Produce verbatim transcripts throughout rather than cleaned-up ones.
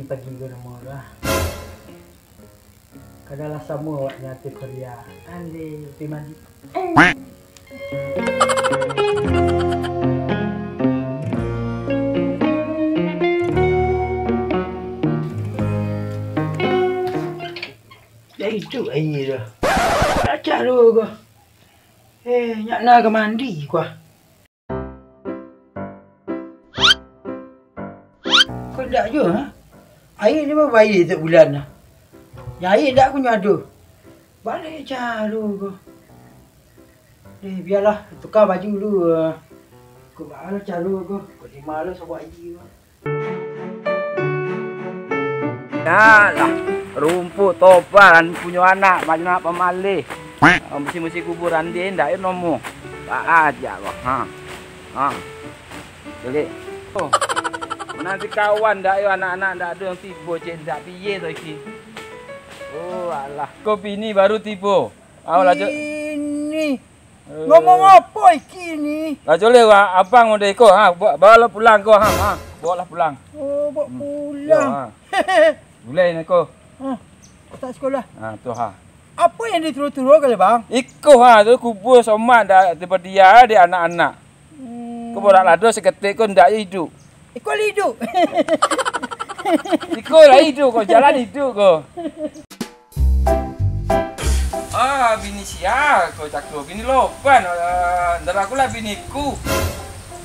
Pagi ko namo lah. Kadang lah samo awaknyo ati kuliah. Ande, pi mandi. Dah iduik aia dah. Dah caro ko. Eh, nyak na ka mandi ko ah. Ko indak juo, ha? Aia ni babayia tiok bulan, ha? Nan aia indak punyo ado. Baa lai caro ko. Eh, bialah, tuka baju dulu, ha. Ko baa lah caro ko. Ko di ma lah sabuah aia ko. Nah lah, rumpuik topan punyo anak, banyak pamaleh. Musim-musim kuburan dia indak yo nomo. Baa aja ko. Ha. Ha. Jadi, oh, nanti kawan ndak yo, anak-anak ndak ado nan tibo, cek ndak piye tu iki. Oh, alah. Ko bini baru tibo. Alah, Cok. Ini. Eh. Ngomong apo iki ni? Lah, Cok, lewat abang udah iko, ha, bawa, bawalah pulang ko, ha, ha, bawalah pulang. Oh, bawa pulang. Hmm. Yo, ha. Gulai ni ko. Ha, kotak sekolah. Ha, tu, ha. Apo nan dituro-turo kali, Bang? Iko, ha, tu kubua somak dah dipadia dek anak-anak. Hmm. Ko borak lado saketek ko ndak iduik. Iko lah iduik. Iko lah iduik ko, jalan iduik ko. Ah, bini sia ko cako, bini lopan. Ah, ndar aku lah biniku.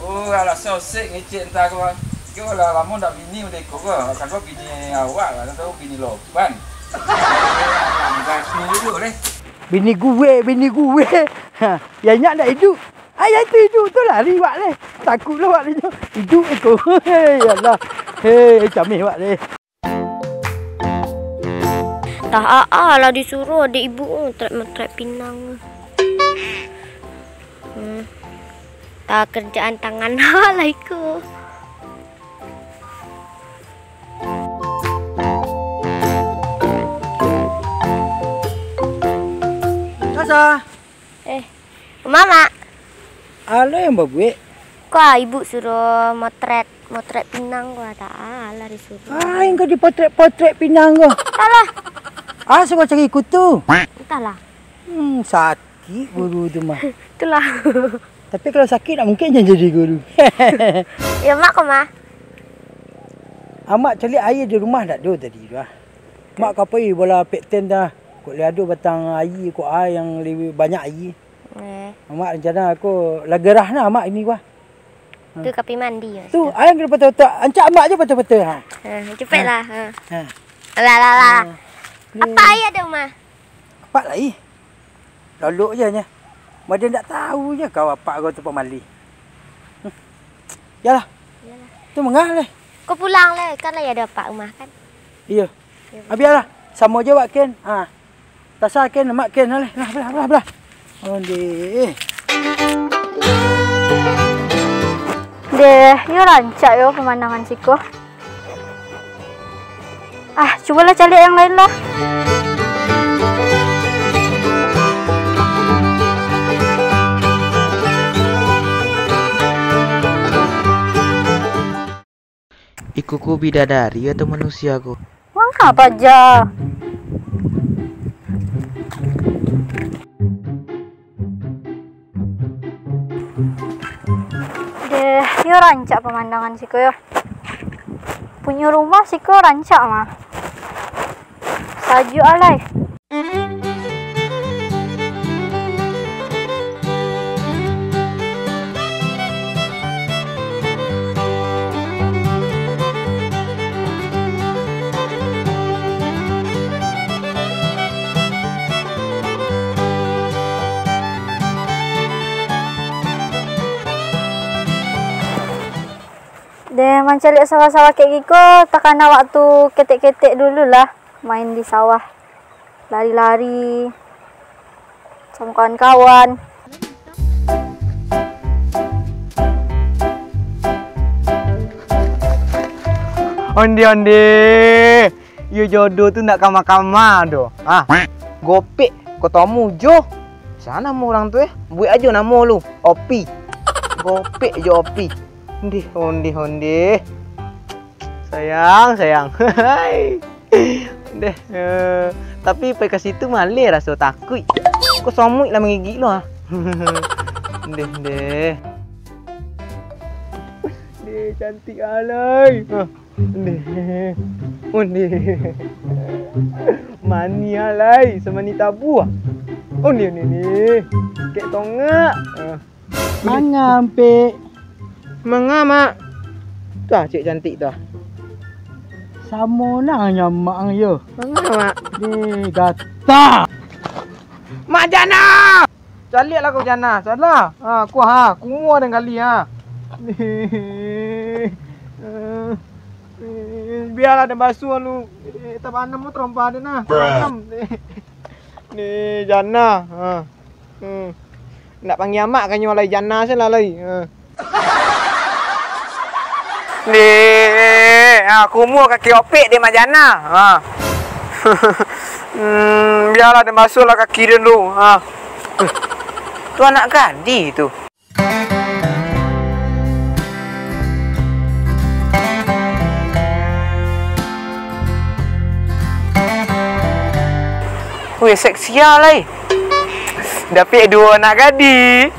Oh, alah sosek ngecek entah ko. Ko lah lamo ndak bini udah iko ko. Kan ko bini awak lah, kan ko bini lopan. Ndak aku dulu leh. Bini gue, bini gue. Ha, ya nyak ndak iduik. Ayah tu iduik tu lari wak leh. Takut lah wak leh. Iduik iko. Hei, alah. Hei, cameh wak leh. Tah aa lah disuruah dek ibu, oh, motret-motret pinang. Hmm. Tah kerjaan tangan lah iko. Sasa. Eh, Mama. Alo yang babuek? Ko ah, ibu suruh motret, motret pinang ko ah, tak ah, lah disuruh. Ah, yang ka dipotret-potret pinang ko. Entahlah. Ah, suka cari kutu. Entahlah. Hmm, sakik guru tu mah. Itulah. Tapi kalau sakik, nak mungkin jan jadi guru. Ya, mak ko mah. Amak caliak aia di rumah ndak ado tadi tu ah. Mak ka pai bola pekten dah. Kok lai ado batang aia, kok ai yang lebih banyak aia. Eh. Amak rencana ko lah gerah nah amak ini wah. Tu ka pai mandi yo. Tu, ai kena patah-patah. Ancak amak je patah-patah ha. Ha, cepek lah. Ha. Ha. Alah, alah, alah. Ha. Apa aia ado rumah? Apak lai. Lolok je nyo. Made ndak tahu je kau apak kau tu pamalih. Hmm. Yalah. Yalah. Tu mangah leh. Kau pulang leh, kan lai ado apak rumah kan? Iyo. Iyo. Abialah, samo je wak ken. Ha. Tasa ken, mak ken leh. Lah, belah, belah, belah. Ondeh. Deh, yo rancak yo pemandangan siko. Ah, cubolah caliak yang lain lah. Iko ko bidadari atau manusia ko? Manga paja? Deh, yo rancak pamandangan siko yo. Punyo rumah siko rancak mah. Sajuak alai. Deh, mancaliak sawah-sawah kek giko, takana waktu ketek-ketek dulu lah, main di sawah, lari-lari, samo kawan-kawan. Ondeh, ondeh. Iyo jodoh tu ndak kama-kama doh. Ah, gopek kotomu jo. Sia namo urang tu eh? Buek ajo namo lu. Opi. Gopek jo Opi. Ondeh, ondeh, ondeh. Sayang, sayang. Hai. Deh, eh, tapi pai ka situ maleh raso takuik. Ko samuik lah mangigik lo ah. Deh, deh. Deh, cantik alai. Ah, deh. Ondeh. Manih alai, samanih tabuah. Ondeh, ondeh, ondeh. Kek tongak. Ah. Manga, Ampek? Manga, Mak? Tu ah, cek cantik tu ah. Samo nah nyo Mak ang yo. Manga, Mak? Ni gata. Mak Jana! Caliaklah kau Jana, salah. Ha, kuah ha, kumua den kali ha. Bialah den basuah lu. Eh, tabanam lu terompa den nah. Tabanam. Ni Jana. Ha. Hmm. Nak panggil amak kanyo lai Jana se lah lai. Ha. Deh, ha, kumua kaki opek deh Mak Jana. Ha. Hmm, bialah den basuahlah kaki den tu. Ha. Tu anak gadih tu. Weh, seksi ah lai. Dapek duo anak gadih.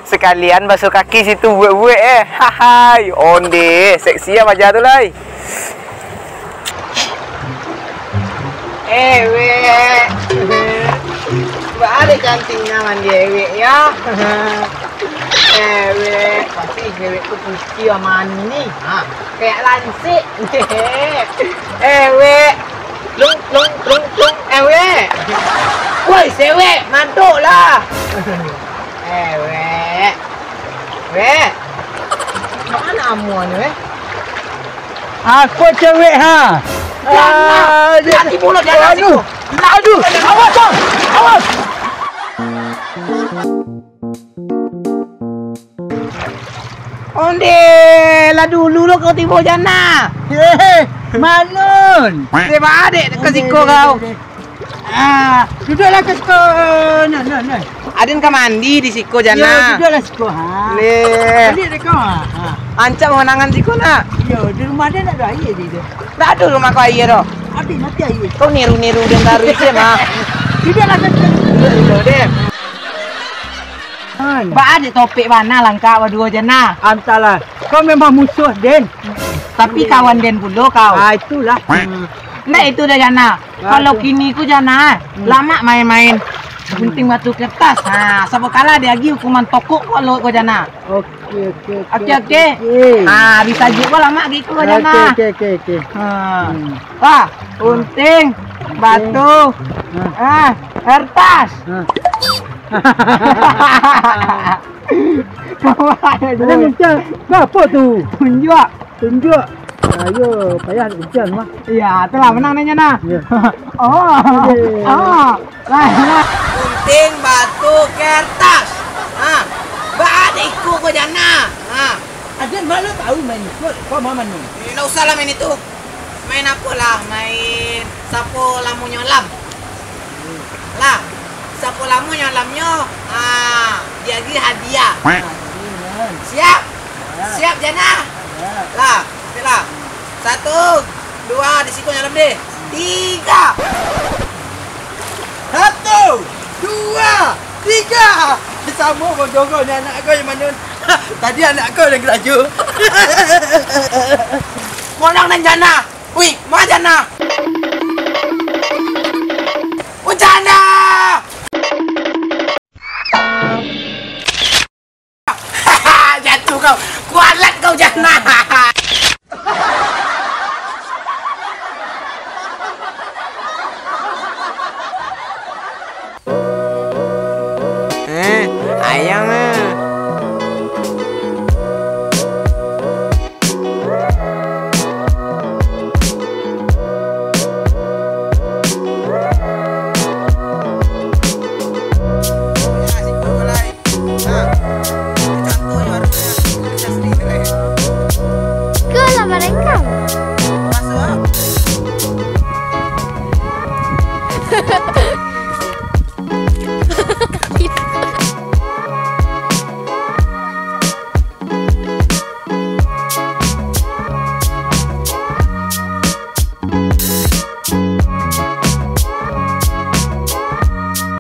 Sekalian basuah kaki situ buek-buek eh. Hahai, ondeh, seksi ah paja tu lai. Eh, wek. Baa dek cantiknyo mandi, eh, wek, yo. Eh, wek. Pasti cewek tu putiah manih. Ha, kayak lansik. Eh, wek. Lung, lung, lung, lung. Eh, wek. Woi, sewek, mantuk lah. Eh, wek. Wek. Mak mano amuah ni, wek? Aku cewek, ha. Jangan. Ah, dia. Hati mulut jangan. Aduh. Aduh. Awas, Bang. Awas. Ondeh, lah dulu lo kau tibo Jana. Hehe, manun. Dia baa dek ka siko kau. Ah, duduaklah ka siko. Nah, nah, nah. Aden ka mandi di siko Jana. Yo, duduaklah siko, ha. Leh. Baliak dek kau, ha. Ha. Ancak pamandangan siko, nak. Yo, di rumah dia nak ada air di dia. Tak ada rumah kau air tu. Habis mati air. Kau niru-niru dia baru isi mah. Duduaklah ka siko. Duduak, duduak, deh. Baa dek topik bana langkak baduo Jana. Antahlah. Kau memang musuh den. Tapi kawan den pulo kau. Ah, itulah. Hmm. Ndak itu dah Jana. Ah, kalau tu. Kini ku Jana, hmm, lamak main-main gunting batu kertas. Ha, sabo kalah diagiah hukuman tokok ko lo ko Jana. Oke, oke, oke. Oke, oke. Oke. Ha, bisa juo lamak gitu ko Jana. Oke, oke, oke, oke. Ha. Hmm. Wah, gunting, batu, ha, kertas. Ha. Ada muncul. Apa tu? Tunjuk. Tunjuk. Ayo, payah nak kencang mah. Iya, itulah menang nanya nah. Iya. Oh. Aduh. Oh. Lah, lah. Gunting, batu, kertas. Ha. Baa dek iko ko Jana. Ha. Aden malah tahu main itu. Kau mau main? Eh, ndak usah lah main itu. Main apo lah? Main sapo lamonyo lam. Lah, sapo lamonyo lamnyo, ah, diagiah hadiah. Siap? Siap, Jana? Lah, oke lah. Satu, dua, di siko nyo lam deh. Tiga. Satu, dua, tiga. Samo bodoh kau ni anak kau yang mana? Tadi anak kau yang laju. Monang nan Jana. Wih, ma Jana?